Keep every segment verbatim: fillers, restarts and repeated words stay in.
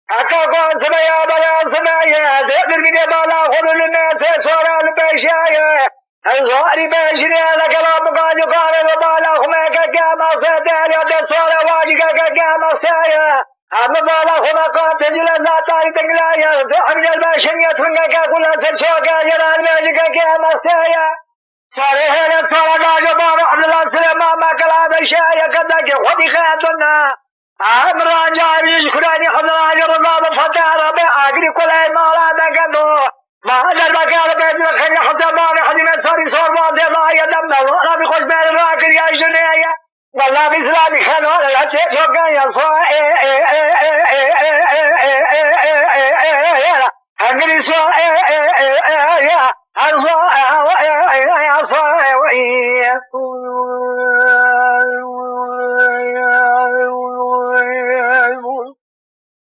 Heta ku sibeya bela sibeya, dê bir bide bala xwe li me sê sora li peşeya ye. Ez warî bejinê legela mikan yukarê ve bala xwe me keke mexsede ya de sora wacî keke mexseye. Em bala xwe me kan tecile zatayî dingileye. Dê em gel beşin yetwin keke kula ser şoke yeran bejî keke mexseye. Sarê hêle sara dajo baro Abdullah Süleyman me kela beşe yekendeke xwedî xeyatun ne. Emran cayî ji Kur'anî Hezreti Reza bi fete Rabê agirî kuley mala me gendo. Ma der bekar be bi xeyli Hezreti Mame Hezî me sarî sor ma zê ma yedem me. Rabî xweş me ra kiriya ji neye. Wela bi zilabî xeno hete çokan ya so. Hengirî so.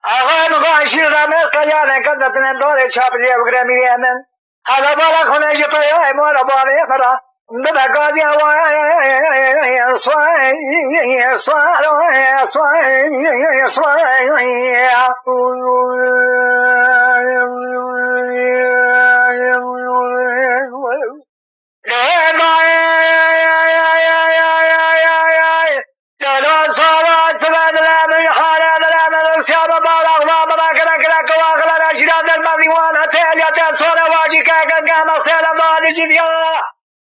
Axa min xwe eşîr re me qeyane kezatine dorê çapiliye bigire mîrê min. Hada bala xwe ne ji peyayê me re bavê me re. Bibe gazî ewa.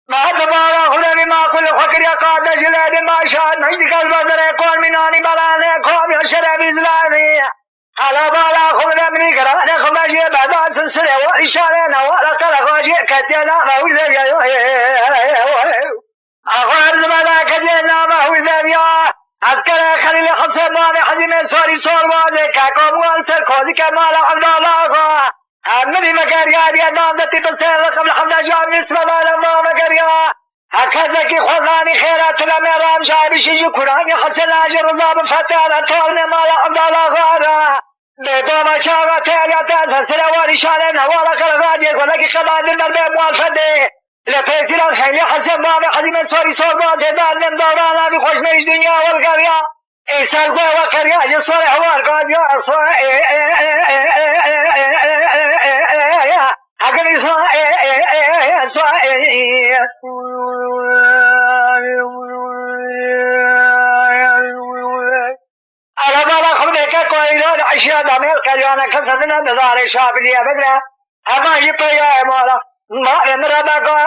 Ala bala xwe de min kiriya qate ji lê din başa, neydi gel bazarê kon mînanî balane kom ya şerefî zilamî. Ala bala xwe de min kiriya ne xwe jê beda silsile wa işare ne wa la kala xwe jê ketiye name wî de ya. Axwe her zibada ketiye name wî de ya. Eskere Xelîl Hesen Mame Hezî me sorî sor wazê ke kom wal ser kozî ke mala Abdallah xwe. Minî vekeriya diye nandetî bi ser rixim li hevde jan nîsve dane ma vekeriya. Hekkezekî xwezanî xêra tile me ram jay bişî ji Kur'anî Hesena ji Riza bi fetana tolne mala Abdala xara. Bêdoma çawa têliya te sesire warî şane newala qelxacê golekî qedandin derbe mualfedê. Li pêsîran xeylê Hesen Mame Hezî me sorî sor bazê dan nem dawrana vî xweş me ji dinya welgeriya. Îsal ku ew qeriya ji sorê hewar gaziya so. Eger îsa so. Arabala xwe deke koylo eşya damê qeriyane kesatine bizarê şabiliye bigre. Hema jî peya emala. Ma emre beka.